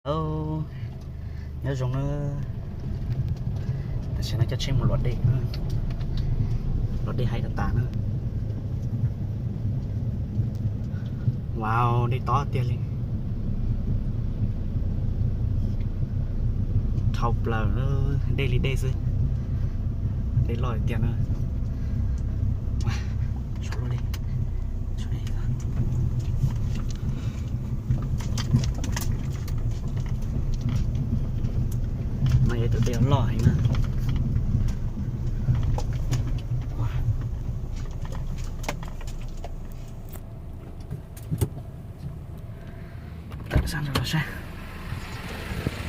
Hello, nyob zoo na. Tam sim no coj tsheb mus luam dej, luam dej haib tas tas na. Wow, dej tob tiag li. Dhau plaws, dej li dej xwb. Dej loj tiag na. No yog tus dej loj heev na. Tawm sab nrad los saib.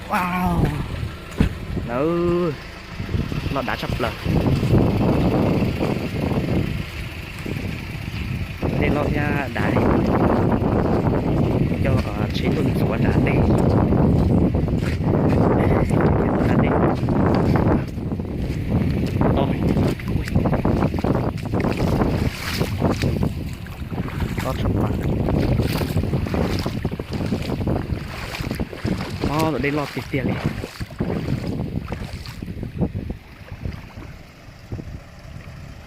Wow, loj dav tshaj plaws. Dej loj thiab dav, coj tsheb tuaj ntxuav nram dej. Nram dej tob, tob tshaj plaws. Ob, tus dej loj tiag tiag li.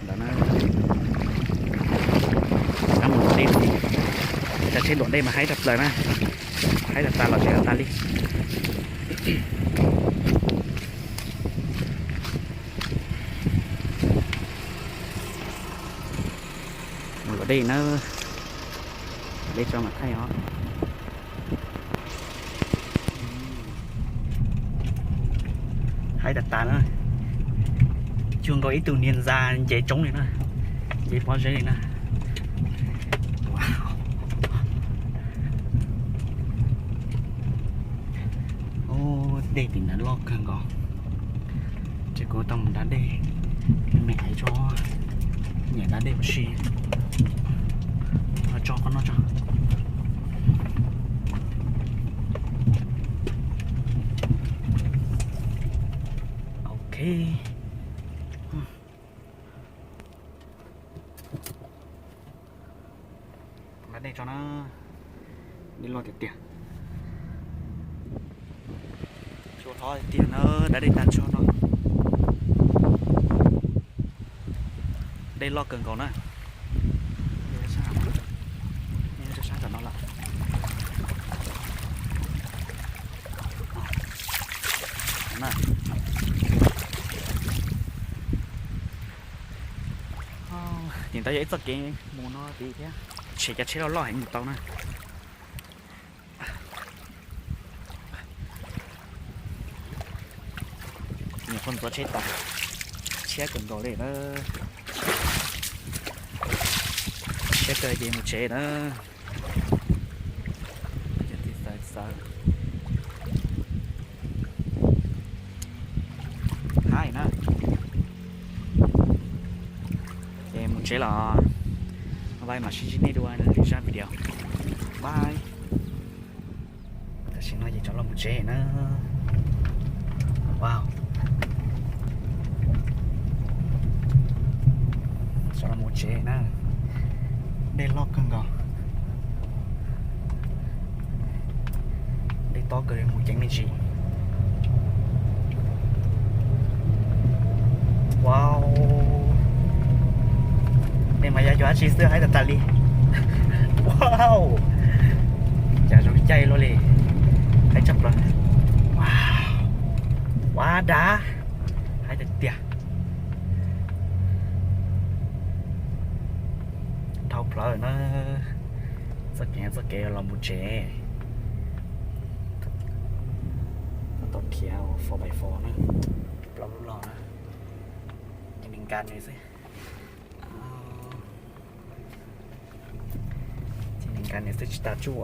Ntawd na, mus luam dej, cov tsheb luam dej mas haib tshaj plaws na, haib tas tas los tsis tas tas li. Mus luam dej na, dej tso mas thaij os. Haib tas tas na, cuag nkaus ib tug niag ntxa nce roob li na, nce pob zeb li na. Ub, dej tim ntawd loj kawg nkaus. Ces kuv tau mus da dej, me aiv tso, nyiam da dej ua si. Tso qhov no tso. Ok. Da dej tso na, dej loj tiag tiag. Tsuas thov tiag na, da dej tag tso no. Dej loj kawg nkaus na. Sab tom no lawm. Tim ntawd yog ib txoj kev mus no tid thiab, tshem cov tsheb loj loj heev mus tau na. Nyuam qhuav ntxuav tsheb tas, tshiab kawg nkaus li na. Tshiab kawg ces mus tsev na. Xav xav hais na, ces mus tsev los, bye, mam sib ntsib nej dua lwm zaj video, bye. Tam sim no ces rov los mus tsev na. Wow, rov los mus tsev na. Dej loj kawg nkaus, dej tob kawg li, mus ceev me ntsis. Wow, nej mas yog cov dab tsi xwb, haib tas tas li. Wow, cas zoo caij luaj li, haib tshaj plaws. Wow, ua dav, haib tiag tiag. Dhau plaws na, txoj kev txoj kev los mus tsev. Tab tom khiav four by four na, plaub lub log na, ces nws nkag nws xwb. Ces nws nkag nws xwb, tsis tas tsuj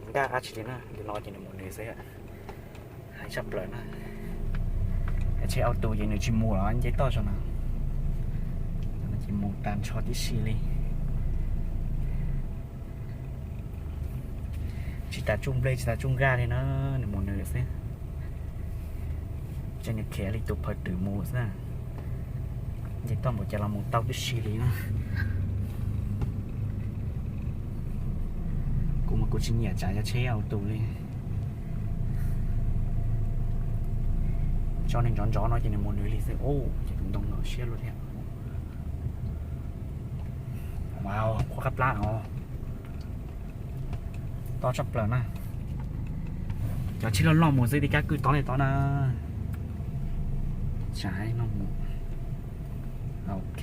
nkaj dab tsi li na, li no ces nws mus nws xwb. Haib tshaj plaws na. Tsheb auto ces nws tsis mus los nce toj zog no, ces mus tag nrho tib si li. Tsis tas tsuj nplej tsis tas tsuj nkaj li na, nws mus nws xwb. Ces nws khiav li tus phaw twm mus xwb. Nce toj npaum cas los mus tau tib si li na. Kuv mas kuv tsis nyiam tsav cov tsheb auto li. Tso nws ntsov ntsov no ces nws mus nws li xwb. Ub, ces tus ntoo no siab luaj thiab. Wow, qhuav qab plab os. Tob tshaj plaws na. Cov tsheb loj loj mus xwb, tib kab kwj tob li tob na. Tsam no mus. Ok,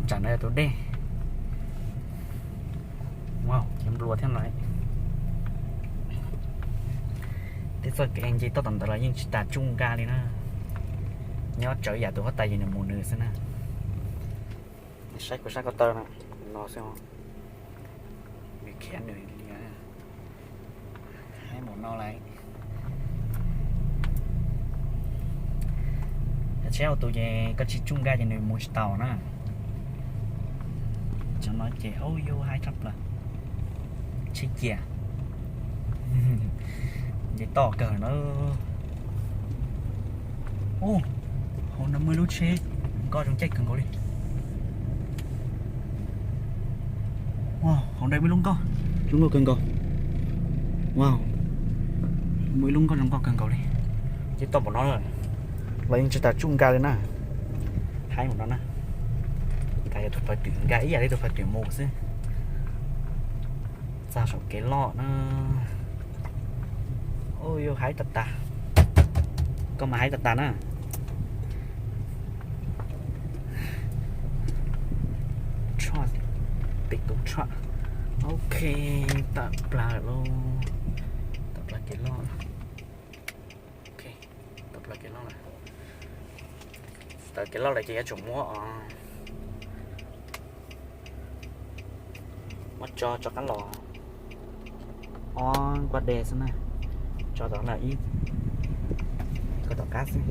tsam no yog tus dej. Wow, ces nplua thiab lawm. Tej txoj kev nce toj tom ntawd los yeej tsis tas tsuj nkaj li na. Nyob tsawv yam tus huab tais ces nws mus nws xwb na. Saib kuv sab ko taw no xwb. Nws khiav nws li. Haib npaum no lawm. Tsheb hauv tus ces koj tsis tsuj nkaj ces nws mus tsis tau na. Tsam no ces ub yuv haib tshaj plaws. Tsheb cia. Nce toj kawg na. Ub, hauv no muaj ib lub tsheb nkoj zoo caij kawg nkaus li. Hauv no muaj ib lub nkoj zoo nkauj kawg nkaus. Wow, muaj ib lub nkoj zoo nkauj kawg nkaus li. Ces toj npaum no los yeej tsis tas tsuj nkaj li na. Haib npaum no na. Nkaj yog tus phawj twm nkaj ib yam li tus phawj twm mus xwb. Txog saum kev loj na. Ub yuv haib tas tas. Koj mas haib tas tas na. Truck, big truck. Ok, tawm plaws lawm. Tawm plaws kev loj. Ok, tawm plaws kev loj lawm. Tawm kev loj lawm ces yuav tsum muab, muab tso rov qab los ob nkuaj de xwb na. Tso tom lawm ib, ko tom qab xwb.